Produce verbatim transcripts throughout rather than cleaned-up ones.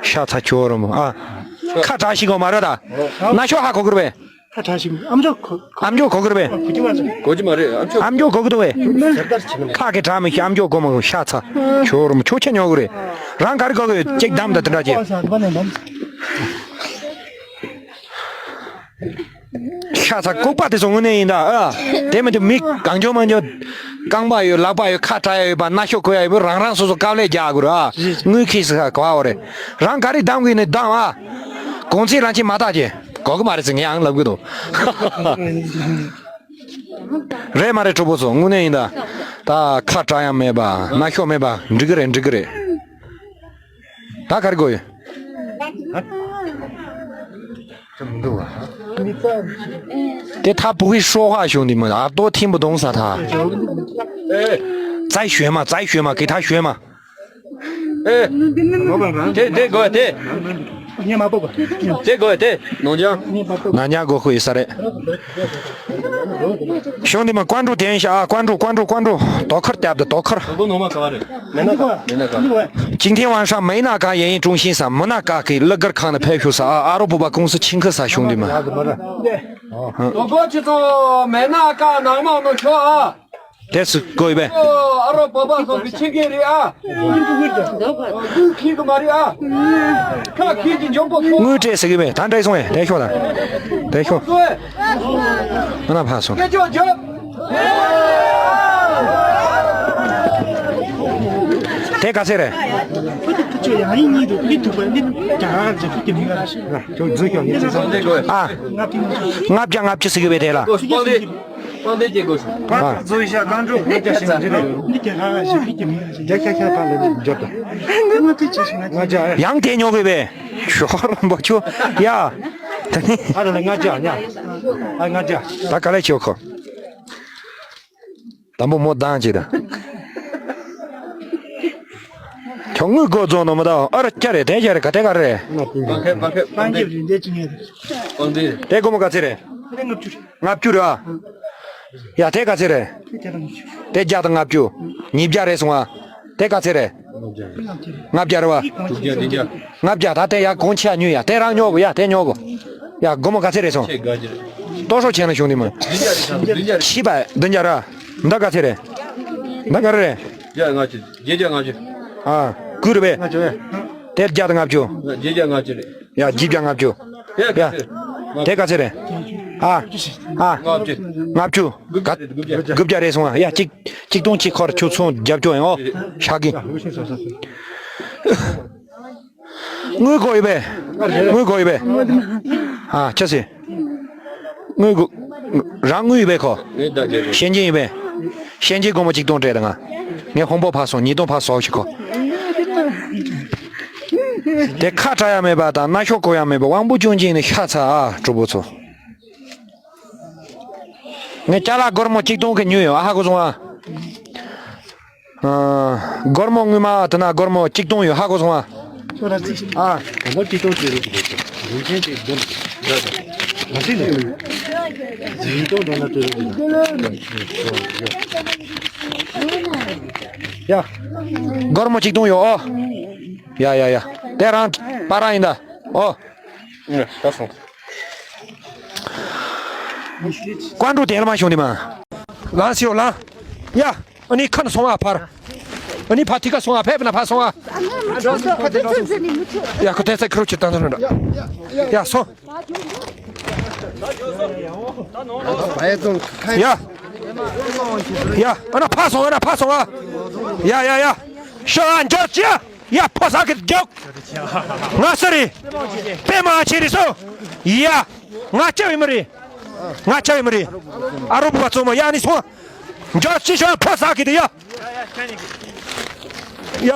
ཤ་ཚ་ཁྱོ་རོ་མོ་ཨ། ཁ་གྲག་ཤི་གོ་མ་རོ་ད། ན་ཤོ་ཧ་གོ་གུར་བེ། ཁ་གྲག་ཤི་ཨམ་ཅོག་གོ། ཨམ་ཅོག་གོ་གུར་བེ། གོ་གི་མ་རེད་ཨམ་ཅོག་ཨམ་ཅོག་གོ་གི་འདུག་བེ། ཁ་གི་གྲག་མི་ཤི་ཨམ་ཅོག་གོ་མ་གོ་ཤ་ཚ། ཁྱོ་རོ་མོ་ཁྱོ་ཆེ་ཉོ་གི་རེད། རང་ག་རེ་གོ་གི་ཅིག་དམ་ད་དེ་འདྲ་ཅེ། ཤ་ཚ་ལྐུགས་པ་དེ་ཚོ་དངོས་གནས་ཡིན་ད་ཨ། དེ་མི་དེ་མི་གང་བྱུང་མང་བྱུང་། རྐང་པ་ཡོད་ལག་པ་ཡོད་ཁ་བྲལ་ཡོད་པ་སྣ་ཤོག་གོ་ཡ་ཡོད་པ་རང་རང་སོ་སོ་དཀའ་ལས་རྒྱག་དགོས་ར་ཨ། དངུལ་ཁྱི་ཟེར་ག་བ་རེད། རང་ག་རེ་གདམ་གི་ནི་གདམ་ཨ། གོང་ཚད་རང་ཆེ་མ་བཏགས་ཀྱི་གོ་གི་མ་རེད་ཟེར་ངས་ཡང་ལབ་གི་འདུག་རེད་མ་རེད་གྲོགས་པོ་ཚོ་དངོས་གནས་ཡིན་ད། ད་ཁ་བྲལ་ཡང་མེད་པ་སྣ་ཤོག་མེད་པ་འགྲིག་གི་རེད་འགྲིག་གི་རེད། ད་ག་རེ་དགོས་ཡོད། དེ་ཐ་བུ་ཧི་ཧྲོ་ཧ་ཞུང་དེ་མ་ཨ་ཏོ་ཐིམ་བུ་དོང་ས་ཐ། ཙའི་ཞོན་མ་ཙའི་ཞོན་མ་གི་ཐ་ཞོན་མ། དེ་དེ་དགོས་དེ། དེ་དགོས་དེ། ནོར་ལྕགས། ནང་ཉ་གོ་ཁུ་ཡི་ས་རེད། གཞུང་འདི་མ་ཀོན་ཀྲུ་དེན་ཤ་ཨ་ཀོན་ཀྲུ་ཀོན་ཀྲུ་ཀོན་ཀྲུ་དོ་ཁར་བཏབ་ཏེ་དོ་ཁར། དོ་ནོ་མ་ག་བ་རེད། མེ་ན་ཀ་མེ་ན་ཀ་ཅིང་ཐེ་ཝང་ཧྲ་མེ་ན་ཀ་ཡེ་ཡིན་ཀྲུང་ཤིན་ས་མུ་ན་ཀ་གི་ལི་གར་ཁང་ནས་ཕེབས་ཤུ་ས་ཨ་ཨ་རོ་པུ་པ་ཀུང་སི་ཆིང་ཁི་ས་གཞུང་འདི་མ། དོ་གོ་ཆི་ཚོ་མེ་ན་ཀ་ནང་མ་ནོ་ཆོ་ཨ། དེ་སུ་གོ་ཡི་བས། ཨ་རོ་པ་པ་སོགས་ཀྱི་ཆིང་ཁི་རེད་ཨ། དངུལ་ཁྱི་གི་མ་རེད་ཨ། ཁ་ཁྱི་གི་འཇོག་པོ་ཁོ། དངུལ་སྤྲད་ཟེར་གི་མེད་ད་འདྲ་སོང་ངས་དེ་ཤོག་ད། དེ་ཤོག་ཨ་ན་ཕ་སོང་། སྐད་ཅོག་བརྗོད། དེ་ག་ཚད་རེད། ཁྱོད་ཡང་ཡིན་གཉིས་འདུག་མི་ཐུག་པ་འདི་རྒྱ་གར་རྒྱ་ཐུག་གི་མི་ག་རེད། ཁྱོད་རྫུན་ཤོག་ངས་ཚེ་སོང་། ཨ། ལྔ་བརྒྱ་ལྔ་བཅུ་ཟེར་གི་བས་དེ་ལ། པང་གདན་སྐྱེ་དགོས་སོང་། པང་གདན་སྐྱེ་དགོས་སོང་། ཨ། བཟོ་ཡི་ཤ་རྐང་བྲོ་ལྔ་བརྒྱ་ཞིག་འདི་རེད། འདི་རྒྱ་གར་ཞིག་འདི་རྒྱ་མི་རྒྱ་ཤ་ཤ་པ་ལས་འཇོག་ད། ང་ཚོས་ཅི་ཞིག་ང་ཚོས། ཡང་དེ་ཉོ་དགོས་པས། ཞོག་རམ་པ་ཆུ་ཡ། ད་ནི། ཨ་ར་ལ་ལྔ་བརྒྱ་ཉ། ཨ་ལྔ་བརྒྱ། ད་ག་ལེ་ཆོག་གོ། དང་པོ་མོ་བཏང་ཅིག་ད། ཁྱོད་དངུལ་སྒོ་རྫོང་ནང་མ་ད་ཨ་ར་སྐྱ་རེད་དེ་སྐྱ་རེད་ག་དེ་ག་རེད། མ་ཁེ་མ་ཁེ་མ་ཁེ། རིན་དེ་ཅི་ངེས་རེད། དེ་སྒོར་མོ་ག་ཚད་རེད། དེ་ལྔ་བཅུ་རེད། ལྔ་བཅུ་རེད་ཨ། ཡ་དེ་ག་ཚད་རེད། དེ་ལྔ་བཅུ། དེ་བརྒྱ་དང་ལྔ་བཅུ། ཉིས་བརྒྱ་རེད་སོང་ཨ། དེ་ག་ཚད་རེད། ལྔ་བརྒྱ་རེད་བ། དྲུག་བརྒྱ་བདུན་བརྒྱ། ལྔ་བརྒྱ་ད་དེ་ཡ་གོང་ཆེ་ཉོས་ཡ་དེ་རང་ཉོ་གོ་ཡ་དེ་ཉོ་གོ། ཡ་སྒོར་མོ་ག་ཚད་རེད་སོང་། ཆེ་དགའ་རྒྱུ་རེད། ལྟོ་ཧྲོ་ཆེན་ལ་བྱུང་དེ་མ། བདུན་བརྒྱ་རེད་ཤག་བདུན་བརྒྱ་རེད། ཕྱི་པ་བདུན་བརྒྱ་ར། འདི་ག་ཚད་རེད། འདི་ག་རེ་རེད། བརྒྱ་ལྔ་བཅུ། བརྒྱད་བརྒྱ་ལྔ་བཅུ། ཨ། ཀུ་རེད་པས། ལྔ་བཅུ་རེད། དེ་བརྒྱ་དང་ལྔ་བཅུ། བརྒྱད་བརྒྱ་ལྔ་བཅུ་རེད། ཡ་བརྒྱད་བརྒྱ་ལྔ་བཅུ། དེ་ག་ཚད་རེད། དེ་ག་ཚད་རེད། ཨ། ཨ། ལྔ་བཅུ། ལྔ་བཅུ། དགུ་བརྒྱ་རེད་དགུ་བརྒྱ། དགུ་བརྒྱ་རེད་སོང་ཨ། ཡ་གཅིག་གཅིག་སྟོང་གཅིག་ཁོར་ཁྱོད་ཚོང་རྒྱབ་སྐྱོར་ཡོང་ཨོ། ཤག་གི། དངུལ་དགོས་ཡོད་པས། དངུལ་དགོས་ཡོད་པས། ཨ་ཆ་སི། དངུལ་དགོས། རང་དངུལ་ཡོད་པས་ཁོ། ངས་བདག་རྒྱབ་རེད། ཤན་ཅན་ཡོད་པས། ཤན་ཅན་སྒོར་མོ་གཅིག་སྟོང་སྤྲད་དང་ང་། ངས་ཧོང་པོ་ཕར་སོང་ཉིས་སྟོང་ཕར་ཟོག་ཞིག་ཁོ། དེ་ཁ་བྲལ་ཡ་མེད་པ་དང་སྣ་ཤོག་གོ་ཡ་མེད་པ་དབང་པོ་སྐྱོན་ཅན་ནི་ཤ་ཚ་ཨ་གྲོགས་པོ་ཚོ། ངས་ཅ་ལག་སྒོར་མོ་གཅིག་སྟོང་གི་ཉོས་ཡོད་ཨ་ཧ་གོ་སོང་ཨ། ཨ། སྒོར་མོ་དངུལ་མ་དེ་ན་སྒོར་མོ་གཅིག་སྟོང་ཡོད་ཧ་གོ་སོང་ཨ། ཁྱོད་རང་ཚིག་ཨ། སྒོར་མོ་གཅིག་སྟོང་ཙམ་རེད་ཟེར་གྱི་འདུག་རིན་ཆེན་དེ་སྒོར་མོ་ཟ་ཟ། ང་ཚིག་ནས་ཉིས་སྟོང་འགྲོ་ན་སྤྲོད་རོགས་གྱིས་ཡ། སྒོར་མོ་གཅིག་སྟོང་ཡོད་ཨོ། ཡ་ཡ་ཡ། དེ་རང་པ་རང་ཡིན་ད་ཨོ། ད་སོང་། ཀོན་ཀྲུ་དེ་ལ་མ་བྱུང་དེ་མ། ལང་སིའོ་ལང་། ཡ། ཨ་ནི་ཁ་ན་སོང་ཨ་ཕར། ཨ་ནི་ཕ་ཐི་ཀ་སོང་ཨ་ཕེབས་ན་ཕ་སོང་ཨ། ཡ་ཁོ་ཏེ་ཚེ་ཁ་རུ་ཆི་བཏང་ཚར་འདྲ། ཡ་སོང་། ཡ། ཡ་ཨ་ན་ཕ་སོང་ཨ་ན་ཕ་སོང་ཨ། ཡ་ཡ་ཡ། ཤ་ཨ་འཇོག་ཅི་ཡ། ཡ་ཕོ་ས་གི་རྒྱུག་ང་ས་རི། པེ་མ་ཆེ་རི་སོ། ཡ། ང་ཅག་ཡི་མི་རི། ང་ཅག་ཡི་མི་རི། ཨ་རོ་བ་ཚོ་མ་ཡ་ནི་སོང་། འཇོག་ཅི་ཤོག་ཕོ་ས་གི་དི་ཡ། ཡ།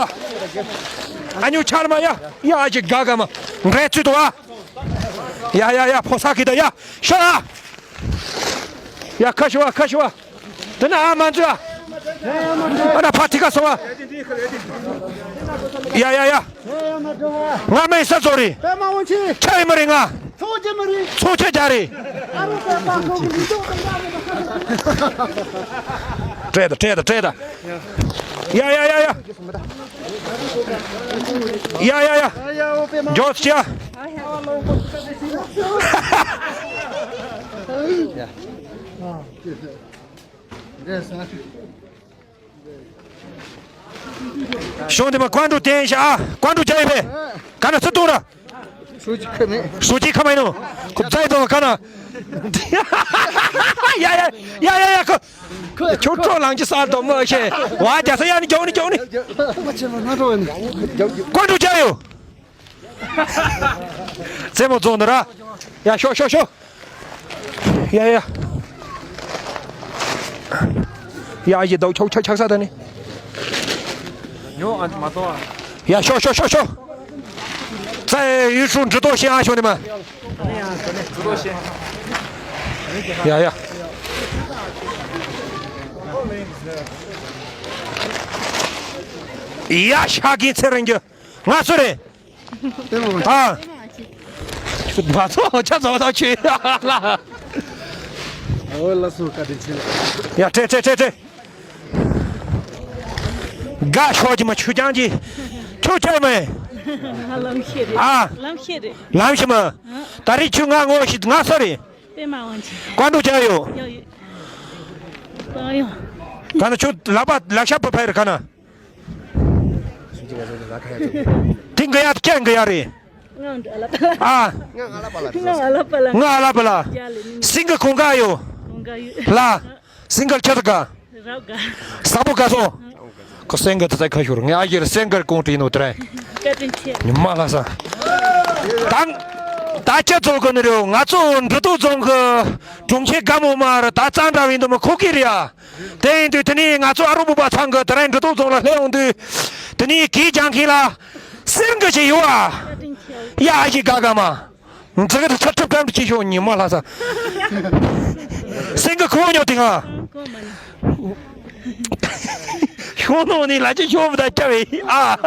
ཨ་ཉུ་ཆར་མ་ཡ། ཡ་ཨ་ཅི་ག་ག་མ། འདྲེ་ཚུ་དོ་ཨ། ཡ་ཡ་ཡ་ཕོ་ས་གི་དི་ཡ། ཤོག་ཨ། ཡ་ཁ་ཤོ་ཨ་ཁ་ཤོ་ཨ། དེ་ན་ཨ་མ་འཛུལ་ཨ། ཨ་ན་ཕ་ཐི་ཀ་སོང་ཨ། ཡ་ཡ་ཡ། ང་མེད་ས་ཚོ་རེད། པད་མ་འོང་ཆེ། ཆ་ཡི་མ་རེད་ང་། ཚོགས་ཆེ་མ་རེད། ཚོགས་ཆེ་རྒྱ་རེད། ཨ་རོ་པད་མ་ཁོ་གི་མི་ཚོགས་དང་ཡ་རེད། སྤྲད་ད་སྤྲད་ད་སྤྲད་ད། ཡ་ཡ་ཡ་ཡ། ཡ་ཡ་ཡ། ཇོ་སི་ཡ། གཞུང་འདི་མ་ཀོན་ཀྲུ་བསྟན་ཤག་ཨ། ཀོན་ཀྲུ་བྱ་ཡི་བས། ག་ན་སུ་གཏོང་ར། སུ་ཅི་ཁ་མེད། སུ་ཅི་ཁ་མེད་ནོ། ཁོ་ཛའི་དང་ག་ན། ཡ་ཡ་ཡ་ཡ་ཡ་ཁོ། ཁྱོད་ཁྲོ་ལངས་ཀྱི་ས་དོ་མོ་ཤེ། ཝ་རྒྱ་ས་ཡ་ནི་རྒྱོག་ནི་རྒྱོག་ནི། ཀོན་ཀྲུ་བྱ་ཡོ། རྩེད་མོ་རྫོང་ནི་ར། ཡ་ཤོག་ཤོག་ཤོག་ཡ་ཡ། ཡ་ཡི་དོ་ཆོག་ཆོག་ཆག་ས་ད་ནི། ཉོ་ཨ་མ་ཏོ་ཨ། ཡ་ཤོག་ཤོག་ཤོག་ཤོག་ཙའི་ཡུལ་ཧྲུང་འབྲི་ཏོ་ཤེ་ཨ་ཤོག་ནི་མ། ཡ་ཡ། ཡ་ཤ་གི་ཚེ་རིང་གི། ང་སུ་རེད། ཨ། ང་ཚོ་ཆ་ཚང་ཚང་ཆུ་ལ། ཨོ་ལ་སུ་ཀ་དེ་ཆེ། ཡ་ཁྲེ་ཁྲེ་ཁྲེ་ཁྲེ། དགའ་ཤོག་གི་མ་ཆུ་རྐྱང་གི། ཁྱོད་ཆོས་མེད། ང་ལམ་ཤེས་རེད། ཨ། ལམ་ཤེས་རེད། ལམ་ཤེས་མ། ད་རེས་ཁྱོད་ང་ངོ་ཤེས་ང་སུ་རེད། པད་མ་དབང་ཆེན། ཀོན་ཀྲུ་བྱ་ཡོ། ཡོ་ཡོ། ཡོ། ག་ན་ཁྱོད་ལག་པ་ལག་ཤ་པ་ཕ་རེད་ག་ན། དེ་འགའ་ཡ་ཁྱེད་འགའ་ཡ་རེད། ང་ཨ་ལ་པ་ལ། ཨ། ང་ཨ་ལ་པ་ལ། ང་ཨ་ལ་པ་ལ། ང་ཨ་ལ་པ་ལ། རྒྱ་ལ་ནི། སིང་ག་གོང་ག་ཡོ། གོང་ག་ཡོ། ལ། སིང་ག་ཁྱེད་ག་རབ་ག་ས་པོ་ག་སོ། ཁོ་སེང་ག་ད་ཚ་ཁ་ཤོར་ངས་ཨ་ཡེར་སེང་ག་གོང་དྲིས་ནོ་དྲན། བཀའ་དྲིན་ཆེ། ཉི་མ་ལ་ས། དང་། ད་ཁྱེད་ཚོ་གི་ནི་རེད། ང་ཚོ་འབྲི་ཏོ་རྫོང་གི་གྲོང་ཁྱེར་དགའ་མོ་མ་རེད། ད་གཙང་སྦྲ་བའི་འདུག་མ་ཁོ་གི་རེད་ཨ། དེ་ཡིན་དུས་དེ་ནས་ང་ཚོ་ཨ་རོ་བུ་པ་ཚང་གི་དེ་རིང་འབྲི་ཏོ་རྫོང་ལ་སླེབས་ཡོང་དུས། དེ་ནས་གིས་ཀྱང་ཁྱེད་ལ་སེང་ག་ཞིག་ཡོད་ཨ། ཡ་ཨ་ཞིག་དགའ་དགའ་མ། འཛི་གི་ཚ་ཁྲབ་ཁྲབ་ཀྱི་ཤོག་ཉི་མ་ལྷ་ས། སེང་ག་ཁོ་ཉོ་དེ་ང་། ཤོག་ནོ་ནི་ལ་ཅི་ཤོག་མི་ད་ཅ་བེ་ཨ།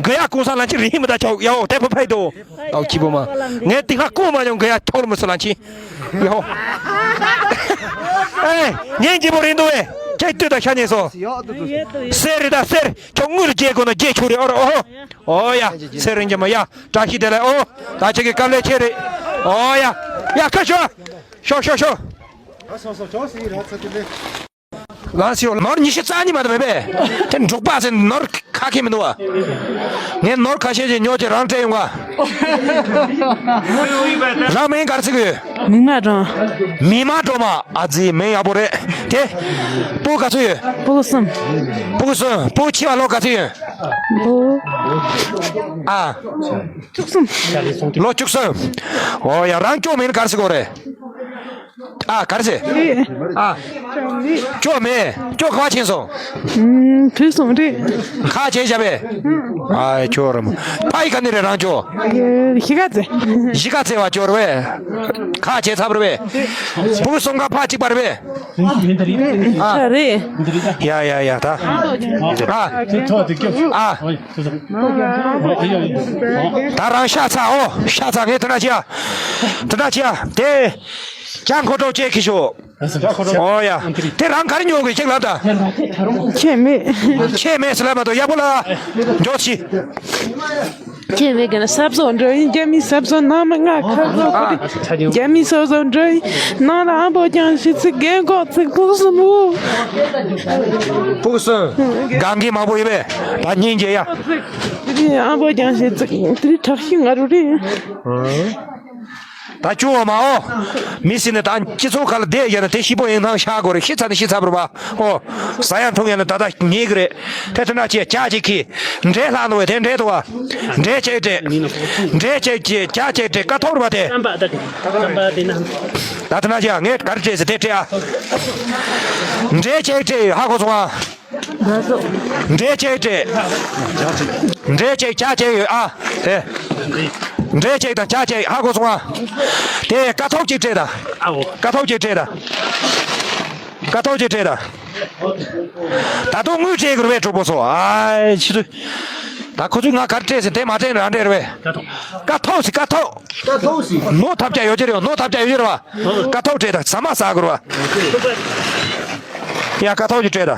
གི་ཡ་གོང་ས་ལ་ཅི་རིང་མི་ད་ཆོག་ཡའོ་དེ་ཕ་ཕའི་དོ། ཨའོ་སྐྱིད་པོ་མ། ངས་དེ་ཁ་ཀོ་མ་ཡོང་གི་ཡ་ཐོག་མི་སུ་ལ་ཅི། ཡའོ། ཨེ། ཉན་སྐྱིད་པོ་རེད་འདུག་ཨེ། ཁྱེད་ལྟོས་དང་ཤ་ཉེ་སོ། གསེར་རེད་ད་གསེར། ཁྱོད་དངུལ་རྒྱས་དགོས་ན་རྒྱས་ཆོག་རེད་ཨོ་ར་ཨོ། ཨོ་ཡ། གསེར་རིན་གྱི་མ་ཡ། བཀྲ་ཤིས་བདེ་ལེགས་ཨོ། ད་ཁྱེད་ཀྱི་དཀའ་ལས་ཆེ་རེད། ཨོ་ཡ། ཡ་ཁ་ཤོ། ཤོ་ཤོ་ཤོ། ལང་སིའོ་ནོར་ཉི་ཤུ་རྩ་གཉིས་མ་གཏོགས་མེད་པས། དེ་འབྲོག་པ་ཟེར་ནོར་ཁ་ཁེ་མི་འདུག་བ། ངས་ནོར་ཁ་ཤས་ཅིག་ཉོ་ཅིག་རང་སྤྲད་ཡོང་ག། རང་མིང་ག་རེ་ཟེར་གི་ཡོད། མིག་དམར་སྒྲོལ་མ། མིག་དམར་སྒྲོལ་མ། ཨ་ཙི་མིང་ཡག་པོ་རེད་དེ། སྤུ་གུ་ག་ཚོད་ཡོད། སྤུ་གུ་གསུམ། སྤུ་གུ་གསུམ། སྤུ་གུ་ཁྱི་བ་ལོ་ག་ཚོད་ཡོད། ལོ། ཨ། བཅུ་གསུམ། ལོ་བཅུ་གསུམ། ཨོ་ཡ་རང་སྐྱོ་མིན་ག་རེ་ཟེར་གོ་རེད། ཨ་ག་རེ་ཟེར། ཨ། སྐྱོ་མེད། སྐྱོ་ག་བ་ཕྱིན་སོང་། ཨུམ་བུད་སོང་རེད། ཁ་བྱེད་བྱ་བས། ཨ་སྐྱོ་ར་མོ། ཕ་ཡི་ག་ནི་རེད་རང་སྐྱོ། གཞིས་ཀ་རྩེ། གཞིས་ཀ་རྩེ་བ་སྐྱོ་ར་བས། ཁ་བྱེད་ཚབ་ར་བས། བུ་སོང་ག་ཕ་གཅིག་པ་ར་བས། ཨ་རེད། ཡ་ཡ་ཡ་ད། ཨ། ཨ། ད་རང་ཤ་ཚ་ཨོ་ཤ་ཚ་ངས་དེ་འདྲ་བྱེད་ཡ། དེ་འདྲ་བྱེད་ཡ་དེ། ཀྱང་ཁོ་ཏོ་ཅེ་ཁི་ཤོ། ཨོ་ཡ། དེ་རང་ག་རེ་ཉོ་གི་ཅིག་ལབ་ད། ཆེ་མེད། ཆེ་མེད་ཟེར་ལབ་མ་གཏོགས་ཡག་པོ་ལ། མགྱོགས་ཤིག་ཆེ་མེད་གི་ན་ས་བཟོ་འདྲ་ཡིན། རྒྱ་མི་ས་བཟོ་ནང་མི་ང་ཁ་བཟོ་ཁོ་རེད། རྒྱ་མི་ས་བཟོ་འདྲ་ཡིན། ནང་ལ་ཨ་འབོ་ཀྱང་ཞིག་ཚིག་རྒན་གོག་ཚིག་ཕུགས་སུ་མུ། ཕུགས་སུ། གང་གི་མང་པོ་ཡོད་པས་ད་སྙིང་རྗེ་ཡ། དེ་རིང་ཨ་འབོ་ཀྱང་ཞིག་ཚིག་དེ་རིང་དྲག་ཤུལ་ང་རུ་རེད། ད་ཅུང་བ་མ་ཨོ། མི་སྲིད་ནི་ད་སྤྱི་ཚོགས་ཁ་ལ་བསྡད་ཡོད་ན་དེ་ཤི་པོ་ཡིན་ཐང་ཤ་དགོས་རེད། ཤི་ཚར་ནི་ཤི་ཚར་བ་རེད་པ། ཨོ། ཟ་ཡང་འཐུང་ཡང་ནི་ད་ལྟ་ཉེས་ཀྱི་རེད། དེ་དེ་འདྲ་བྱས་ཇ་ཅིག་གིས། འབྲས་ལྷག་འདུག་བས་དེ་འབྲས་འདུག་བ། འབྲས་ཅིག་སྤྲད། འབྲས་ཅིག་བྱས་ཇ་ཅིག་སྤྲད་ཀ་ཐོག་རེད་པ་དེ། རྩམ་པ་ད་དེ་རྩམ་པ་དེ་ན། ད་དེ་འདྲ་བྱས་ངས་ག་རེ་སྤྲད་ཟེར་དེ་སྤྲད་ཨ། འབྲས་ཅིག་སྤྲད་ཧ་གོ་སོང་ཨ། འབྲས་ཅིག་སྤྲད། འབྲས་ཅིག་ཇ་ཅིག་ཡོད་ཨ། དེ། འབྲས་ཅིག་དང་ཇ་ཅིག་ཧ་གོ་སོང་ཨ། དེ་ཀ་ཐོག་ཅིག་སྤྲད་ད། ཨ་འོ། ཀ་ཐོག་ཅིག་སྤྲད་ད། ཀ་ཐོག་ཅིག་སྤྲད་ད། ད་དུང་དངུལ་སྤྲད་དགོས་རེད་པས་གྲོགས་པོ་ཚོ། ཨ་ཕྱི་ཚུལ། ད་ཁོ་ཚོས་ང་ག་རེ་སྤྲད་ཟེར་དེ་མ་སྤྲད་ན་རང་སྤྲད་རེད་པས། ཀ་ཐོག་ཟེར་ཀ་ཐོག་ཀ་ཐོག་ཟེར། ནོར་ཐབས་ཆག་ཡོད་ཀྱི་རེད་པ། ནོར་ཐབས་ཆག་ཡོད་ཀྱི་རེད་པ། ཀ་ཐོག་སྤྲད་ད་ཟ་མ་ཟ་དགོས་རེད་པ། ཡ་ཀ་ཐོག་གི་སྤྲད་ད།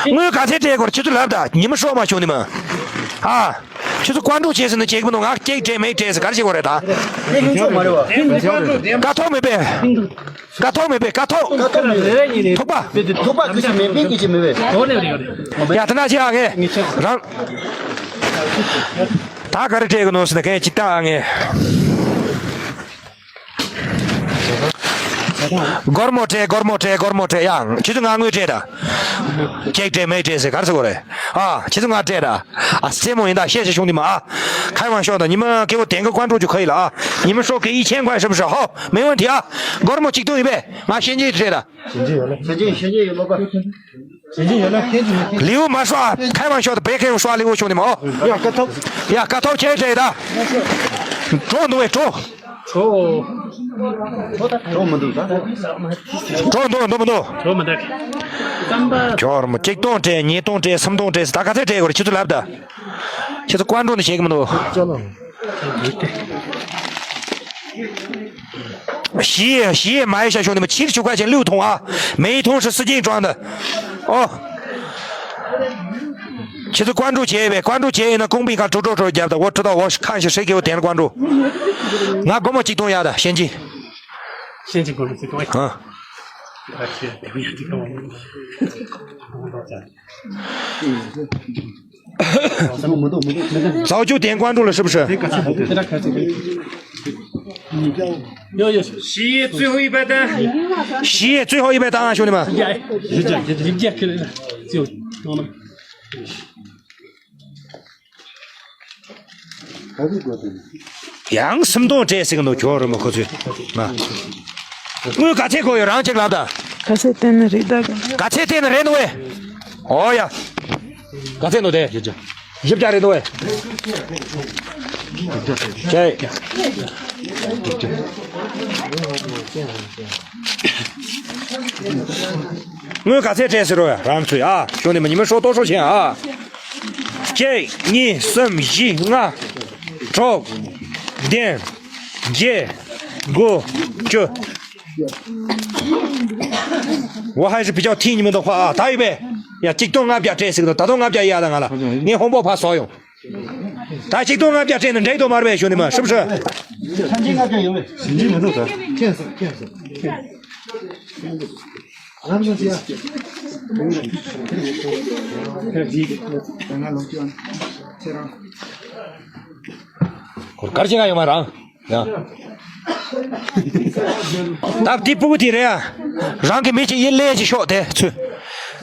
དངུལ་ག་ཚད་སྤྲད་དགོས་རེད། ཁྱེད་ཚོ་ལབ་ད། ཉི་མ་ཤོག་མ་བྱུང་ནི་མ། ཨ། ཁྱེད་ཚོ་ཀོན་ཀྲུའུ་བྱས་ཟིན་ན་བྱེད་ཀྱི་མི་འདུག་ང་སྐྱེག་སྤྲད་མེད་སྤྲད་ཟེར་ག་རེ་བྱེད་དགོས་རེད་ད། ཀ་ཐོག་མེད་པས། ཀ་ཐོག་མེད་པས། ཀ་ཐོག་ཐོག་པ། ཐོག་པ་ཁུ་ཆེ་མེད་པས་ཀུ་ཆེ་མེད་པས། ཡ་ད་ན་ཅི་ཨ་ངས་རང་། ད་ག་རེ་སྤྲད་དགོས་ནོ་ཟེར་ན་གན་ཅི་ད་ཨ་ངས། སྒོར་མོ་སྤྲད། སྒོར་མོ་སྤྲད། སྒོར་མོ་སྤྲད། ཡ་ཁྱེད་ཚོ་ང་དངུལ་སྤྲད་ད། སྐྱེག་སྤྲད་མེད་སྤྲད་ཟེར་ག་རེ་ཟེར་དགོས་རེད། ཨ་ཁྱེད་ཚོ་ང་སྤྲད་ད། ཨ་རྩེད་མོ་ཡིན་ད་བཤད་བྱ་བྱུང་དེ་མ། ཨ་开玩笑的，你们给我点个关注就可以了啊。你们说给一千块是不是？好，没问题啊。སྒོར་མོ་གཅིག་སྟོང་ཡིན་པས། ང་ཤན་ཅིན་སྤྲད་ད། ཤན་ཅིན་ཡོད་ལ། ཤན་ཅིན་ཤན་ཅིན་ཡོད་ལོ་ཀ། ཤན་ཅིན་ཡོད་ལ་ཁྱེད་ཀྱི་མི་ཁྱེད།礼物没说，开玩笑的，别给我刷礼物，兄弟们啊。ཡ་ཀ་ཐོག་ཡ་ཀ་ཐོག་ཁྱེད་སྤྲད་ད། འགྲོ་འདུག་བས་འགྲོ། འགྲོ། འགྲོ་མི་འདུག་ད། འགྲོ་འདུག་འགྲོ་མི་འདུག་འགྲོ་མི་འདུག་ཁྱོད་རང་གཅིག་སྟོང་སྤྲད། ཉིས་སྟོང་སྤྲད། སུམ་སྟོང་སྤྲད་ཟེར་ད་ག་ཚད་སྤྲད་དགོས་རེད། ཁྱེད་ཚོ་ལབ་ད། ཁྱེད་ཚོ་ཀོན་ཀྲུའུ་ནས་བྱེད་ཀྱི་མི་འདུག洗液，洗液买一下，兄弟们，七十九块钱六桶啊，每一桶是四斤装的。哦，其实关注结尾，关注结尾呢，公屏上周周周加的，我知道，我是看一下谁给我点了关注。俺给我们激动一下的，先进。先进公屏激动一下。啊。早就点关注了，是不是？洗衣液最后一排单。洗衣液最后一排单啊，兄弟们。ཡང་སུམ་སྟོང་སྤྲད་ཟེར་གི་འདུག་ཁྱོད་རི་མོ་ཁོ་ཚོས། ང་། དངུལ་ག་ཚད་དགོས་ཡོད་རང་གཅིག་ལབ་ད། ག་ཚད་བསྟན་ན་རེད་ད་ག་ག་ཚད་བསྟན་ན་རེད་འདུག་བས། ཨོ་ཡ། ག་ཚད་འདུག་དེ། བཞི་བརྒྱ་རེད་འདུག་བས། ཅེ། དངུལ་ག་ཚད་སྤྲད་ཟེར་རོ་ཡ་རང་ཚོས་ཨ། གཞུང་འདི་མ་ཉི་མ་ཧྲོ་ཏོ་ཧྲོ་ཆེན་ཨ། གཅིག་གཉིས་གསུམ་བཞི་ལྔ། དྲུག་བདུན། བརྒྱད། དགུ། བཅུ། 我还是比较听你们的话啊，ད་ཡོད་པས། ཡ་གཅིག་སྟོང་ལྔ་བརྒྱ་སྤྲད་ཟེར་གི་འདུག་ད་དུང་ལྔ་བརྒྱ་ཡ་ད་ང་ལ་ངས་ཧོང་པོ་ཕར་ཟོག་ཡོང་། ད་གཅིག་སྟོང་ལྔ་བརྒྱ་སྤྲད་ན་འགྲིག་འདུག་མ་རེད་པས་གཞུང་འདི་མ་是不是། གར་ཅི་ག་ཡོད་མ་རང་། ཡ། ད་དེ་སྤུ་གུ་དེ་རེད་ཡ། རང་གི་མི་གཅིག་ཡིན་ལས་ཅིག་ཤོག་དེ་ཚུ།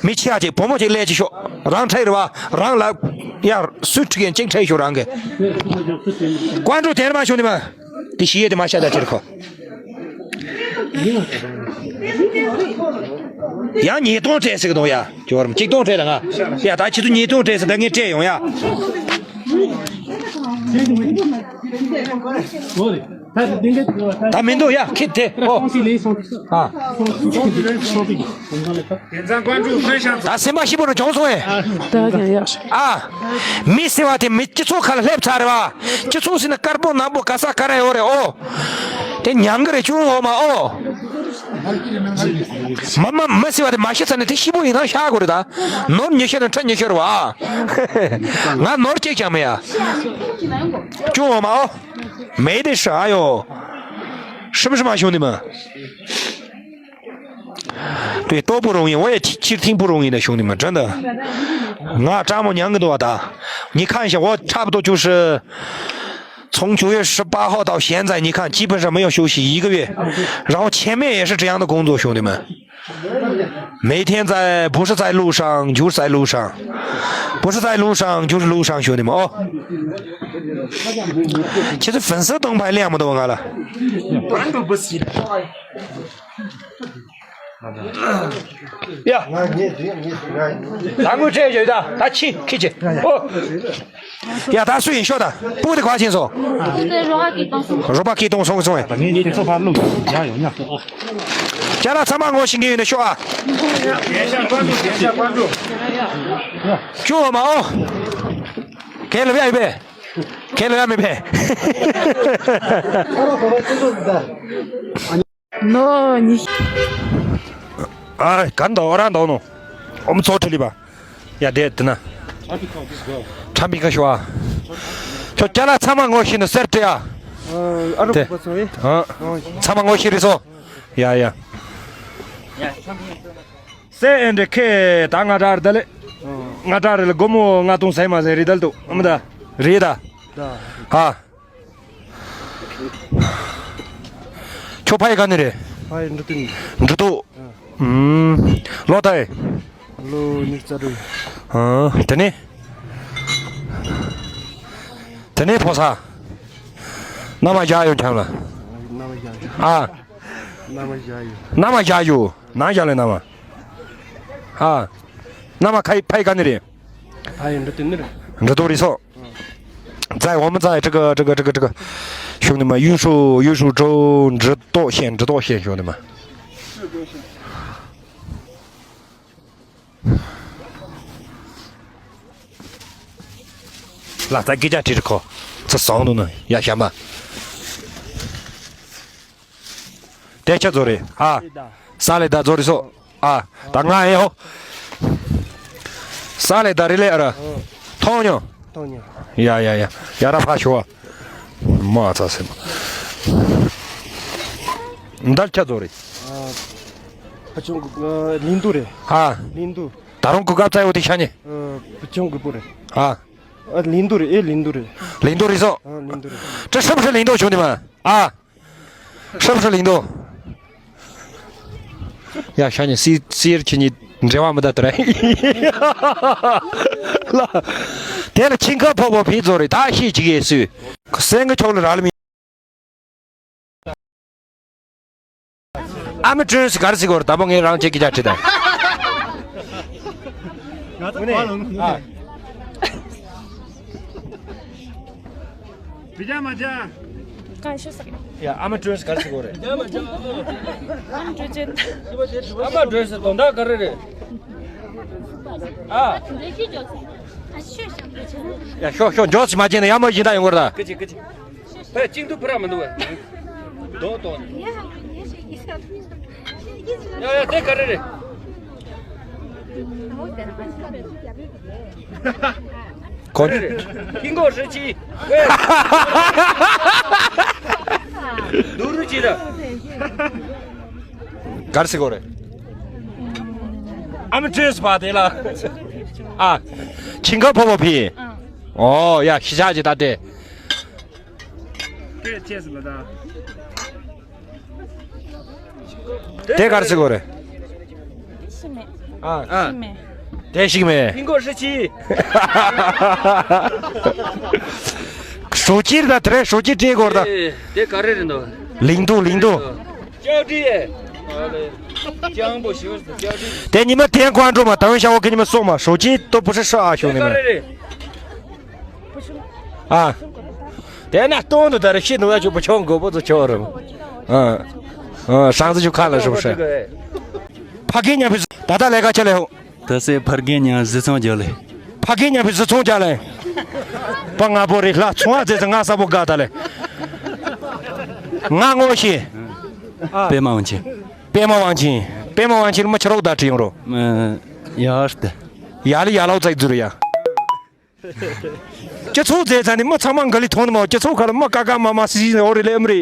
མི་ཆེ་ཡ་ཅིག་བུ་མོ་ཅིག་ལས་ཅིག་ཤོག་རང་ཁྲེལ་རེད་བ། རང་ལ་ཡ་སུས་ཁྲིད་ཡིན་གཅིག་ཁྲེལ་ཤོག་རང་གི། ཀོན་ཀྲུ་དེར་མ་ཤོག་ནི་མ། དེ་ཞི་ཡེ་དེ་མ་ཤ་ད་ཁྱེར་ཁོ། ཡང་ཉིས་སྟོང་སྤྲད་ཟེར་གི་འདུག་ཡ། ཇོ་རམ་གཅིག་སྟོང་སྤྲད་ལ་ང་། ཡ་ད་ཁྱེད་ཚོ་ཉིས་སྟོང་སྤྲད་ཟེར་ད་ངས་སྤྲད་ཡོང་ཡ། ད་མི་འདུག་ཡ་ཁྱེད་དེ་ཨོ། ཨ། ད་སེམས་པ་སྐྱིད་པོ་རུ་བྱུང་སོང་ངས། ད་ཀྱང་ཡག་ཤོས། ཨ། མི་ཟེར་བ་དེ་མི་སྤྱི་ཚོགས་ཁ་ལ་སླེབས་ཚར་རེད་བ། སྤྱི་ཚོགས་ཟེར་ན་དཀར་པོ་ནག་པོ་ག་ས་ག་རེ་ཡོད་རེད་ཨོ། དེ་མྱང་གི་རེད་ཅུང་འོ་མ་ཨོ། མ་མ་མ་ཟེར་བ་དེ་མ་ཤི་ཚར་ནས་དེ་ཤི་པོ་ཡིན་ན་ཤ་དགོས་རེད་ད། ནོར་ཉི་ཤོར་ནས་ཁྲི་ཉི་ཤོར་བ། ང་ནོར་གཅིག་ཀྱང་མེད་ཡ། ཅུང་འོ་མ་ཨོ། མེད་དེ་ཧྲ་ཡོ། ཧྲི་མ་ཧྲི་མ་བྱུང་དེ་མ། དེ་ལྟོ་བུ་རུང་ཡིན་འོ་ཡ་ཁྱི་ཁྱིར་ཐིང་པུ་རུང་ཡིན་ན་བྱུང་དེ་མ་དྲན་ད། ང་སྤྲང་མོ་མྱང་གི་འདུག་བ་ད། 你看一下，我差不多就是从九月十八号到现在，你看基本上休息一个月，然后前面也是这样的工作，兄弟们。每天在，不是在路上，就是在路上，不是在路上，就是路上，兄弟们哦。其实粉丝灯牌亮不动啊了。ཡ། ད་དངུལ་སྤྲད་ཡོད་ད། ད་ཕྱིན་ཁྱི་ཅི། ཨོ། ཡ་ད་སུ་ཡིན་ཤོག་ད། སྤུ་དེ་ག་ཕྱིན་སོང་། སྤུ་དེ་རོགས་པ་སྐྱིད་གཏོང་སོང་། རོགས་པ་སྐྱིད་གཏོང་སོང་སོང་ངས། ངས་ཁྱེད་ཚོ་ཕར་བླུགས་ཡ་ཡོང་ཡ། ཅ་ལག་ཚང་མ་ངོ་ཤེས་ཀྱི་ཡོད་ན་ཤོག་ཨ། ཁྱོད་འོ་མ་ཨོ། ཁས་ལེན་ཡ་ཡོད་པས། ཁས་ལེན་ཡ་མེད་པས། ནོ་ཉི། ཨ་ག་འདོ་རང་འདོ་ནོ། ཨོམ་ཚོ་ཁྲི་ལི་བ། ཡ་དེ་དེ་ན། ཁྲམ་པི་ཁ་ཤོ་ཨ། ཁྱོད་ཀྱ་ལ་ཚང་མ་ངོ་ཤེས་ནི་སེར་ཏེ་ཨ། ཨ་རུ་དེ་པ་ཚོ་ཨེ། ཨ། ཚང་མ་ངོ་ཤེས་རེད་སོ། ཡ་ཡ། སེ་ཨེ་འདྲ་ཁེ་ད་ང་ཏྲ་རེད་ད་ལེ། ང་ཏྲ་རེད་ལེ་སྒོར་མོ་ལྔ་སྟོང་ཟེར་མ་ཟེར་རེད་ད་ལྟོ་ཨ་མ་ད། རེད་ད། ད། ཧ། ཁྱོད་ཕ་ཡི་ག་ནས་རེད། ཕ་ཡི་འབྲི་ཏིང་། འབྲི་ཏོ། ཨུམ། ལོ་ད་ཡི། ལོ་ཉི་ཤུ་རྩ་དྲུག་ཨ། དེ་ནས། དེ་ནས་ཕོ་ས། མནའ་མ་བཞག་ཡོད་ཁྱམས་ལ། མནའ་མ་བཞག་ཡོད། ཨ། མནའ་མ་བཞག་ཡོད། མནའ་མ་བཞག་ཡོད། ནང་བཞག་ལེ་མནའ་མ། ཨ། མནའ་མ་ཁ་ཡི་ཕ་ཡི་ག་ནས་རེད། ཕ་ཡི་འབྲི་ཏིང་ནི་རེད། འབྲི་ཏོ་རེད་སོ། 在我们在这个这个这个这个兄弟们玉树玉树州འབྲི་ཏོ县འབྲི་ཏོ县兄弟们。ལ་ད་སྐད་ཆ་དྲིས་ཁོ། ཚ་སང་འདུག་ན་ཡ་ཞམ་པ། དེ་ཆ་ཛོ་རེད་ཨ། ས་ལེ་ད་ཛོ་རེད་སོ། ཨ། ད་ང་ཨེ་ཧོ། ས་ལེ་ད་རི་ལེ་ཨ་ར། མཐོང་མྱོང་། མཐོང་མྱོང་། ཡ་ཡ་ཡ། ཡ་ར་ཕ་ཤོ་བ། མ་ཚ་སེམས། འདར་ཆ་ཛོ་རེད། ཨ། ཕ་ཆུང་གི་ལིང་དུ་རེད། ཨ། ལིང་དུ། ད་རུང་གུ་གབ་ཙའི་འོ་དེ་ཤ་ཉེ། ཨ། ཕ་ཆུང་གི་པོ་རེད། ཨ། ཨ་ལིང་དུ་རེད་ཨེ་ལིང་དུ་རེད། ལིང་དུ་རེད་སོ། ཨ་ལིང་དུ་རེད། ཀྲི་ཧྲི་ཧྲི་ལིང་དུ་བྱུང་དེ་མ། ཨ། ཧྲི་ཧྲི་ལིང་དུ། ཡ་ཤ་ཉེ་སི་སིར་ཁྱི་ཉི་འབྲེལ་བ་མི་ད་དུ་རེད། ལ། དེ་ལ་ཁྱིང་ཁ་ཕོ་བོ་ཕི་ཛོ་རེད་ད་ཤི་ཅི་གེ་སུ། སེང་གི་ཆོག་ལ་ར་ལ་མི། ཨ་མི་ཀྲོན་སི་གར་སི་གོར་ད་པོ་ངས་རང་ཅེ་ཀི་ཅ་ཁྲི་ད། ང་ཚོ་ཨ། བི་ཇ་མ་ཇ། གང་ཤོད་ས། ཡ་ཨ་མི་ཀྲོན་སི་གར་སི་གོར་རེད། ཨ་མི་ཀྲོན་སི་དོན་དག་ག་རེ་རེད། ཨ། ཡ་ཤོག་ཤོག་འཇོག་སི་མ་ཅེ་ན་ཡ་མ་ཡིན་ད་ཡོང་གོར་ད། ཀི་ཅི་ཀི་ཅི། ཕ་གཅིག་ཏུ་ཕུ་ར་མི་འདུག་བས། རྡོག་རྡོག་ནི། ཡ་ཡ་དེ་ག་རེ་རེད། གོ་རེ་རེད། ཧིན་གོ་ཧྲི་ཆི། དུ་རུ་ཆི་ར། གར་སི་གོ་རེ། ཨ་མི་ཏྲེས་པ་དེ་ལ། ཨ། ཆིང་ཁ་ཕོ་བོ་ཕི། ཨོ་ཡ་ཤི་ཆ་ཅི་ད་དེ། དེ་གར་སི་གོ་རེ། ཤི་མེད། ཨ། ཤི་མེད། དེ་ཤི་མེད། ཧིན་གོ་ཧྲི་ཆི། ཧྲུའུ་ཅི་ད་དེ་རེད། ཧྲུའུ་ཅི་ཏྲེ་གོར་ད། དེ་ག་རེ་རེད་འདུག་ལིང་དུ་ལིང་དུ། ལྕགས་རི་ཨེ། ལྕང་པོ་ཞིག་ལྕགས་རི། དེ་ཉི་མ་དེ་ཁོང་ཁྲོ་མ་དང་ཤ་བོ་གི་ཉི་མ་སོང་མ་ཧྲུའུ་ཅི་ཏོ་པུ་ཧྲི་ཧྲི་ཨ་ཤོ་ནི་མ། ག་རེ་རེད། ཨ། དེ་ན་སྟོང་དུ་དར་ཤི་ནུ་ཡ་ཆུ་པུ་ཆུང་གོ་པོ་ཚོ་ཆོ་རུ། ཨ། ཨ་ཧྲང་ཚུ་ཆུ་ཁ་ལ་ཧྲུ་ཧྲ། ཕ་གི་ཉམས་པའི་ད་ལྟ་ལས་ཀ་ཆེ་ལེ་ཧོ། ད་སེ་ཕར་གི་ཉམས་བཟི་ཚང་རྒྱ་ལེ། ཕ་གི་ཉམས་པའི་བཟི་ཚང་རྒྱ་ལེ། པ་ང་པོ་རི་ལྷ་ཚོང་བ་ཙེ་ཙེ་ང་ས་པོ་དགའ་ད་ལེ། ང་ངོ་ཤེས། པད་མ་དབང་ཆེན། པད་མ་དབང་ཆེན། པད་མ་དབང་ཆེན་མ་ཆ་རོག་ད་ཁྲི་ཡོང་རོ། ཡ་ཧར་ཏེ། ཡ་ལི་ཡ་ལའོ་ཙེ་ཛུ་རི་ཡ། སྤྱི་ཚོགས་མཛད་ཚ་ནི་མི་ཚང་མ་འགའ་ལི་མཐོང་ནི་མ་སྤྱི་ཚོགས་ཁ་ལ་མི་ཀ་ཀ་མ་མ་སི་སི་འོ་རི་ལེ་ཨམ་རི།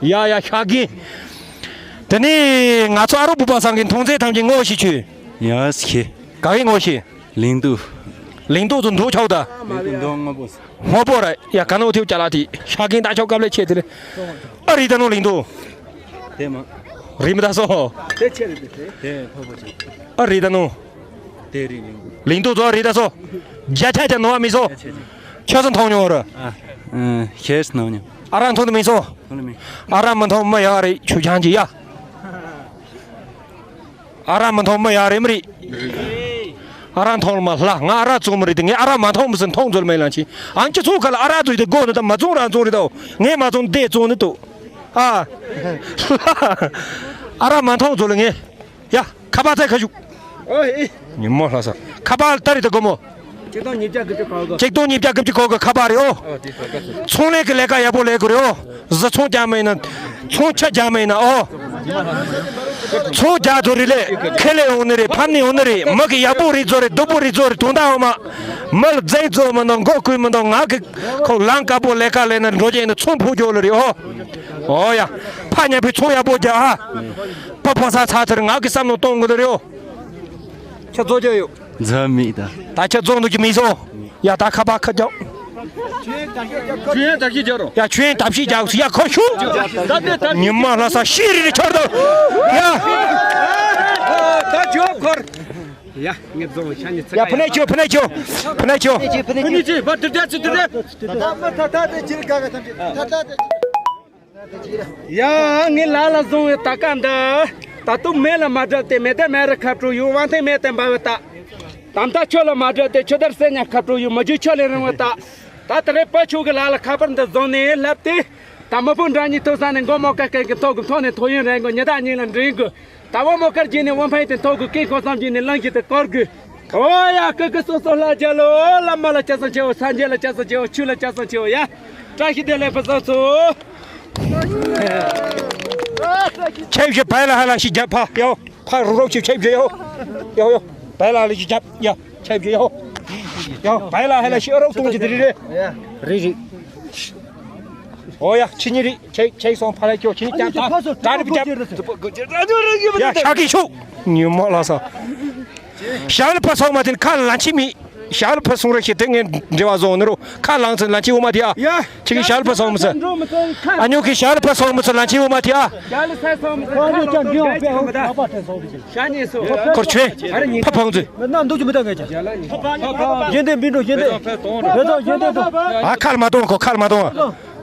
ཡ་ཡ་ཤ་གི། དེ་ནི་ང་ཚོ་ཨ་རོ་བུ་པ་སང་གི་མཐོང་ཚེ་ཐམས་ཅད་ངོ་ཤེས་ཆུ། ཡ་སི་ཁེ། ག་གི་ངོ་ཤེས། ལིང་དུ། ལིང་དུ་ཚོ་འདུག་ཆོག་ད། ལིང་དུ་འདུག་ངོ་པོ། ངོ་པོ་ར་ཡ་ག་ནོ་ཐིའུ་ཅ་ལ་ཐི་ཤ་གི་ད་ཆོག་སྐབས་ལེ་ཆེ་དེ་ལེ། ཨ་རི་ད་ནོ་ལིང་དུ། དེ་མ། རི་མི་ད་སོ། དེ་ཆེ་རེད་དེ། དེ་ཕོ་ཕོ་ཆེ། ཨ་རི་ད་ནོ། དེ་རི་ལིང་། ལིང་དུ་ཚོ་རི་ད་སོ། རྒྱ་ཆ་ཆ་ནོ་མི་སོ། ཆེ་ཆེ། ཁྱོད་ཚོ་མཐོང་མྱོང་ར། ཨ། ཨ། ཤེས་མཐོང་མྱོང་། ཨ་ར་མཐོང་དུ་མི་སོ། མཐོང་མི། ཨ་ར་མི་མཐོང་མི་ཡ་རེ་ཆུ་ཆང་ཅི་ཡ། ཨ་ར་མི་མཐོང་མི་ཡ་རེ་མི་རེད། ཨ་ར་མཐོང་མ་ལ་ང་ཨ་ར་བཙོང་མི་རེད་དེ་ངས་ཨ་ར་མ་མཐོང་མི་སེ་མཐོང་ཚོད་མེད་ལང་ཆི། ཨང་ཅི་ཚོ་ཁ་ལ་ཨ་ར་བཙོང་དེ་དགོ་ནི་ད་མ་བཙོང་རང་བཙོང་རེད་དོ། ངས་མ་བཙོང་དེ་བཙོང་ནི་དོ། ཨ། ཨ་ར་མ་མཐོང་ཚོད་ལ་ངས། ཡ། ཁ་པར་ཚད་ཁ་ཞུགས། ཨོ་ཨེ། ཉིན་མོ་ལྷ་ས། ཁ་པར་ལྟ་རི་ད་སྒོ་མོ། ཆིག་སྟོང་ཉིས་བརྒྱ་དགུ་བཅུ་གོ་གི། ཆིག་སྟོང་ཉིས་བརྒྱ་དགུ་བཅུ་གོ་གི་ཁ་པར་རེད་ཨོ། ཨོ་དེ་ས་ག་ཚོད། ཚོང་ལས་ཀྱི་ལས་ཀ་ཡག་པོ་ལས་དགོས་རེད་ཨོ། བཟི་ཚོང་རྒྱག་མ་ཡིན་ན། ཚོང་ཆ་རྒྱག་མ་ཡིན་ན་ཨོ། ཚོང་རྒྱག་ཚོ་རེད་ལས། ཁེ་ལས་ཡོང་ནི་རེད། ཕམ་ནི་ཡོང་ནི་རེད། མི་གི་ཡག་པོ་རེད་ཚོ་རེད། སྡུག་པོ་རེད་ཚོ་རེད། དོན་དག་འོ་མ། མི་ལ་རྫས་ཚོ་མི་འདུག་མགོ་ཁུལ་མི་འདུག་ང་གི་ཁོ་ལང་དཀར་པོ་ལས་ཀ་ལས་ན་འགྲོ་རྒྱུ་ཡིན་ན་ཚོང་ཕོ་རྒྱོ་ལ་རེད། ཨོ། ཨོ་ཡ། ཕ་ཉམས་པའི་ཚོང་ཡག་པོ་རྒྱག་ཨ། ཕ་ཕོ་ས་ཚ་ཚར་ང་གི་བསམ་བློ་གཏོང་དགོས་ལ་རེད། ཨོ། ཁྱེད་ཚོ་རྒྱ་ཡོད། འཛམ་མི་ད། ད་ཁྱེད་ཚོ་འདུག་རྒྱུ་མི་སོང་། ཡ་ད་ཁ་པ་ཁ་རྒྱག་ཆུ་ཡན་ད་ཤི་རྒྱག་རོ། ཡ་ཆུ་ཡན་ད་ཤི་རྒྱག་སུ་ཡ་ཁོ་ཤུ། ད་དེ་ད་ཉི་མ་ལྷ་ས་ཤི་རི་རི་ཆོར་དོ། ཡ། ད་ཇོ་ཁོར། ཡ་ངེད་ཚོ་ཤ་ཉི་ཚ། ཡ་ཕ་ནེ་ཆོ་ཕ་ནེ་ཆོ་ཕ་ནེ་ཆོ། ཕ་ནེ་ཆོ་བ་དུ་དེ་ཚུ་དུ་དེ། ད་མ་ད་ད་དེ་ཅིར་ག་ག་ཐམ་ཅི་ད་ད་དེ། ཡ། ངའི་ལ་ལ་བཟུང་བའི་ད་ཀ་འདི། ད་དུང་མེ་ལ་མ་བསྒྲབས་ཏེ་མེ་ད་མེ་རི་ཁ་དྲུག་ཡུ་དབང་ཐེངས་མེད་དེ་འབར་བའི་ད། དམ་ད་ཆོས་ལ་མ་བསྒྲབས་ཏེ་ཆོས་དར་སེ་ཉ་ཁ་དྲུག་ཡུ་མ་རྒྱུད་ཆོས་ལས་རིང་བའི་ད། ད་དེ་རེ་ཕ་ཆོས་ཀྱི་ལ་ལ་ཁ་པར་འདི་བཟུང་ནས་ལབ་སྟེ། ད་མི་ཕུ་འདྲ་གཉིས་ཐུག་ས་ནས་མགོ་མོ་ཀ་ཀ་གི་ཐོག་གི་ཐོག་ནས་ཐོག་ཡུན་རན་གོ་ཉི་ཟླ་གཉིས་ལ་འདྲེན་གོ། ད་བ་མོ་དཀར་གྱི་ནས་དབང་ཕན་དེ་ཐོག་གི་སྐད་ཁོ་བསམ་གྱི་ནས་ལང་གི་དེ་སྐོར་གི། ཨོ་ཡ་ཀི་ཀི་སོ་སོ་ལྷ་རྒྱལ་ལོ། བླ་མ་ལ་སྐྱབས་སུ་མཆིའོ། སངས་རྒྱས་ལ་སྐྱབས་སུ་མཆིའོ། ཆོས་ལ་སྐྱབས་སུ་མཆིའོ། ཡ། བཀྲ་ཤིས་བདེ་ལེགས་ཕུན་སུམ་ཚོགས། ཆེ་བཞི་བལ་ལ་ཧ་ལ་ཞིག་རྒྱབ་ཕ་ཡོ། ཕ་རུ་རོགས་ཞིག་ཆེ་བཞི་ཡོ། ཡོ་ཡོ། བལ་ལ་ལ་ཞིག་རྒྱབ་ཡ། ཆེ་བཞི་ཡོ། ཡོ་བལ་ལ་ཧ་ལ་ཞིག་རོགས་གཏོང་གི་དེ་རེད། རེད་རེད། ཨོ་ཡ་ཁྱེད་གཉིས་རེད། ཁྱེད་ཁྱེད་སོང་ཕ་ལ་ཁྱོད་ཁྱེད་གཉིས་ཀྱང་ད་ད་རེད་རྒྱབ། ཡ་ཤ་གི་ཤོག་ཉི་མ་ལ་ས། ཞག་ལ་ཕ་སོང་མ་དེ་ཁ་ལ་ལ་ཆི་མི། ཞག་ལ་ཕ་སོང་རེ་ཞིག་དེ་ངས་འབྲེལ་བ་བཟོ་ནི་རུ་ཁ་ལང་ཚན་ལ་ཆི་འོ་མ་དེ་ཨ། ཡ། ཁྱེད་ཀྱི་ཞག་ལ་ཕ་སོང་མི་ཚ། ཨ་ཉོ་གི་ཞག་ལ་ཕ་སོང་མི་ཚ་ལ་ཆི་འོ་མ་དེ་ཨ། ཞག་ལ་ས་སོང་མི་ཚ་ཁ་ལ་ལ་ཆི་འོ་མ་དེ། ཁོར་ཆོས་ཕ་ཕང་ཚུ། ན་འདུག་ཅུ་མི་ད་ངས་ཀྱང་། གཞན་དེ་མི་འགྲོ་གཞན་དེ། བེ་ཚོ་གཞན་དེ་འགྲོ། ཨ་ཁར་མ་གཏོང་ཁོ་ཁར་མ་གཏོང་།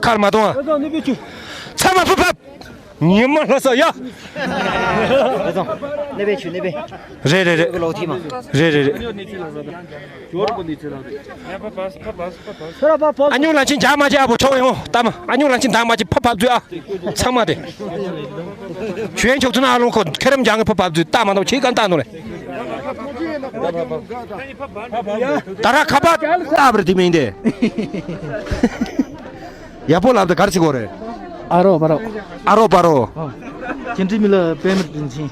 ཁར་མ་གཏོང་། བེ་ཚོ་ནི་བེ་ཆུ། ཚ་མ་ཕུ་ཕབ། ཉི་མ་ལྷ་ས་ཡ། བེ་ཚོ་ནི་བེ་ཆུ་ནི་བེ། རེད་རེད་རེད། ལོག་ཐི་མ། རེད་རེད་རེད། ཨ་ཉུང་ལ་ཆིན་ཇག་མ་ཅི་ཨ་བོ་ཆོག་ཡོང་ལྟ་མ། ཨ་ཉུང་ལ་ཆིན་དག་མ་ཅི་ཕ་ཕབ་ཚུལ་ཨ། ཚང་མ་དེ། ཞུ་ཡན་ཆོག་ཚུན་ཨ་ལོང་ཁོ་ཁེ་རམ་ཇང་གི་ཕ་ཕབ་ཚུལ་ལྟ་མ་ནོ་ཆི་གང་ལྟ་ནོ་རེད། ད་ར་ཁ་པ་ལྟ་བར་དེ་མིན་ཏེ། ཡག་པོ་ལབ་ཏེ་གར་ཅི་གོ་རེད། ཨ་རོ་པ་རོ། ཨ་རོ་པ་རོ། ཅིན་ཀྲི་མི་ལ་པེ་མི་ཏིན་ཆིན།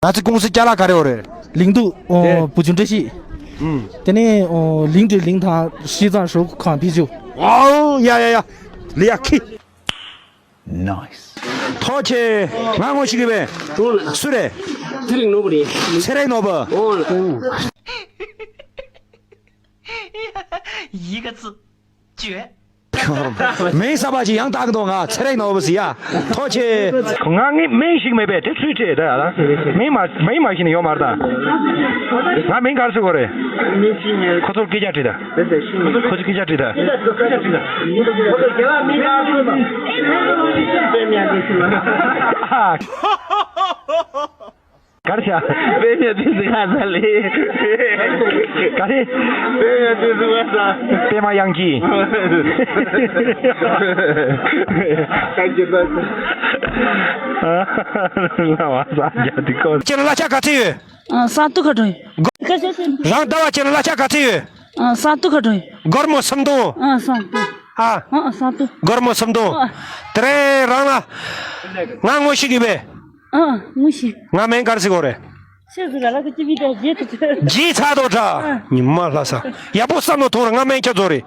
ང་ཚོ་ཀུང་སི་ཅ་ལག་ག་རེ་ཡོད་རེད། ལིང་དུ། ཨོ། བུ་ཆུང་བཀྲ་ཤིས། ཨུམ། དེ་ནས་ཨོ་ལིང་དུ་ལིང་ཐང་ཧྲི་ཙང་ཧྲོ་ཁང་ཕི་ཅུ། ཨོ་ཡ་ཡ་ཡ། ལི་ཡ་ཁི། Nice། ཐོག་ཆེ། ང་ངོ་ཤེས་གི་བས། ཨོ་ལ། སུ་རེད། ཚེ་རིང་ནོར་བུ་རེད། ཚེ་རིང་ནོར་བུ། ཨོ་ལ། ཡི་ག་ཚི། ཅུ། མིང་གསར་པ་ཅིག་ཡང་བཏགས་འདུག་ང་ཚེ་རིང་ནོར་བུ་ཟེར་ཡ། ཐོག་ཆེ། ང་ངའི་མིང་ཞིག་མེད་པས་དེ་ཚུལ་ཁྲིད་ད་ཡ་ལ། མིང་མ་མིང་མ་ཤེས་ནས་ཡོད་མ་རེད་ད། ང་མིང་ག་རེ་ཟེར་དགོས་རེད། ཁོ་ཚོར་སྐད་ཆ་དྲིས་ད། ཁོ་ཚོར་སྐད་ཆ་དྲིས་ད། ཨ། གར་ཤ། དཔེ་མེད་དུས་སུ་ཁ་ས་ལེ། ག་རེ། དཔེ་མེད་དུས་སུ་ཁ་ས། པད་མ་དབྱངས་སྐྱིད། ཁ་སྐྱིད་པ། ལ་བ་ས་རྒྱ་དི་ཀོ། ཁྱེད་ལ་གླ་ཆ་ག་ཚད་ཡོད། ཨ། ས་སྟོད་ཁ་གྲོང་ཡོད། རང་ཟླ་བ་ཁྱེད་ལ་གླ་ཆ་ག་ཚད་ཡོད། ཨ། ས་སྟོད་ཁ་གྲོང་ཡོད། སྒོར་མོ་སུམ་སྟོང་། ཨ། ས་སྟོད། ཨ། ཨ། ས་སྟོད། སྒོར་མོ་སུམ་སྟོང་། ཨ། དེ་རིང་རང་ལ། ང་ངོ་ཤེས་གི་བས། ཨ། ངོ་ཤེས། ང་མིང་ག་རེ་ཟེར་དགོས་རེད། ཆི་ཟེར་ར་ལ་ཀི་ཅི་བི་ད་རྗེས་དུ་ཆི། རྗེས་ཚ་དོ་དྲ། ཨ། ཉི་མ་ལྷ་ས། ཡག་པོ་བསམ་བློ་ཐོངས་ར་ང་མིང་ཁྱེད་ཚོ་རེད།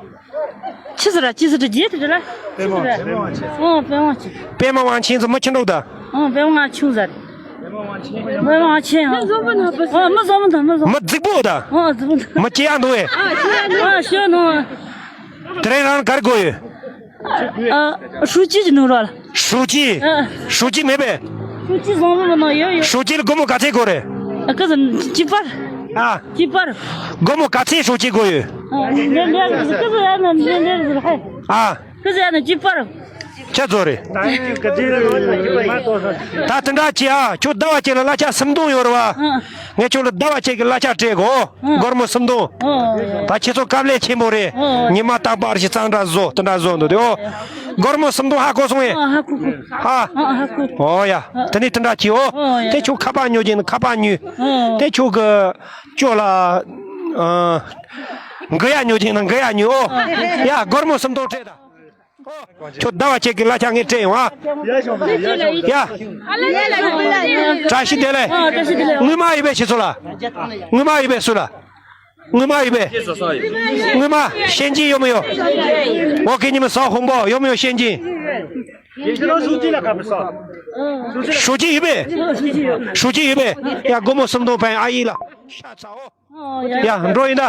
ཆི་ཟེར་ར་ཅི་ཟེར་དྲ་རྗེས་དུ་དྲ་ལ། པད་མ་དབང་ཆེན། ཨོ་པད་མ་དབང་ཆེན། པད་མ་དབང་ཆེན་ཚོ་མི་ཁྱི་འགྲོ་ད། ཨོ་པད་མ་དབང་ཆུང་ཟེར། པད་མ་དབང་ཆེན། ཨོ་མི་བཟང་མི་འདུག་མི་བཟང་མི་འདུག་མི་རྫིག་པོ་ད། ཨོ་རྫིག་པོ་འདུག་མི་སྐྱེ་ཡག་འདུག་ཨེ། ཨ་ཤི་ནོ། དེ་རིང་རང་གར་དགོས་ཡོད། ཨ། ཧྲུའུ་ཅི་ཅི་ནུ་རོ་ལ། ཧྲུའུ་ཅི། ཨ། ཧྲུའུ་ཅི་མེད་པས། ཧྲུའུ་ཅི་བཟང་བོ་མ་ནང་ཡོད་ཡོད། ཧྲུའུ་ཅི་ལ་སྒོར་མོ་ག་ཚད་དགོས་རེད། ཨ། ཀི་ཟེར་ཅི་པར། ཨ། ཅི་པར། སྒོར་མོ་ག་ཚད་ཧྲུའུ་ཅི་དགོས་ཡོད། ཨ། འདྲེ་འདྲེ་ཀི་ཟེར་ཀི་ཟེར་ཡ་ན་འདྲེ་འདྲེ་ཟེར་ཧེ། ཨ། ཀི་ཟེར་ཡ་ན་ཅི་པར། ཁྱེད་ཚོ་རེད། ད་དེ་འདྲ་བྱེད་ཨ། ཁྱོད་ཟླ་བ་གཅིག་ལ་གླ་ཆ་སུམ་སྟོང་ཡོད་རེད་བ། ཨ། ངས་ཁྱོད་ལ་ཟླ་བ་གཅིག་གི་གླ་ཆ་སྤྲད་གོ། ཨ། སྒོར་མོ་སུམ་སྟོང་། ཨ། ད་ཁྱེད་ཚོ་དཀའ་ལས་ཆེན་པོ་རེད། ཨ། ཉི་མ་རྟག་པར་ཞིག་གཙང་སྦྲ་བཟོ་དེ་འདྲ་བཟོ་འདུག་དེ་ཨོ། སྒོར་མོ་སུམ་སྟོང་ཧ་གོ་སོང་ངས། ཨ། ཧ་གོ་གོ། ཧ། ཨ། ཧ་གོ། ཨོ་ཡ། ཨ། དེ་ནས་དེ་འདྲ་བྱེད་ཨོ། ཨོ་ཡ། དེ་ཁྱོད་ཁ་པར་ཉོ་རྒྱུ་ཡིན་ན་ཁ་པར་ཉོས། ཨོ། དེ་ཁྱོད་གི་ཅོ་ལ། ཨ། འགུ་ཡ་ཉོ་རྒྱུ་ཡིན་ན་འགུ་ཡ་ཉོས་ཨོ། ཨོ། ཡ་སྒོར་མོ་སུམ་སྟོང་སྤྲད་ད། ཁྱོད་ཟླ་བ་ཁྱེད་ཀྱི་གླ་ཆ་ངས་སྤྲད་ཡོང་ཨ། ཡ། བཀྲ་ཤིས་བདེ་ལེགས། དངུལ་མ་ཡོད་པས་ཁྱེད་ཚོ་ལ། དངུལ་མ་ཡོད་པས་སུ་ལ། དངུལ་མ་ཡོད་པས། དངུལ་མ་ཤན་ཅིན་ཡོད་མི་ཡོད། འོ་ཁེ་ཉི་མ་ས་ཧོང་པོ་ཡོད་མི་ཡོད་ཤན་ཅིན། ཧྲུའུ་ཅི་ཡོད་པས། ཧྲུའུ་ཅི་ཡོད་པས། ཡ་སྒོར་མོ་སུམ་སྟོང་ཕན་ཨ་ཡིག་ལ། ཤ་ཚ་འོ། ཡ་འགྲོ་ཡིན་ད། ཨ།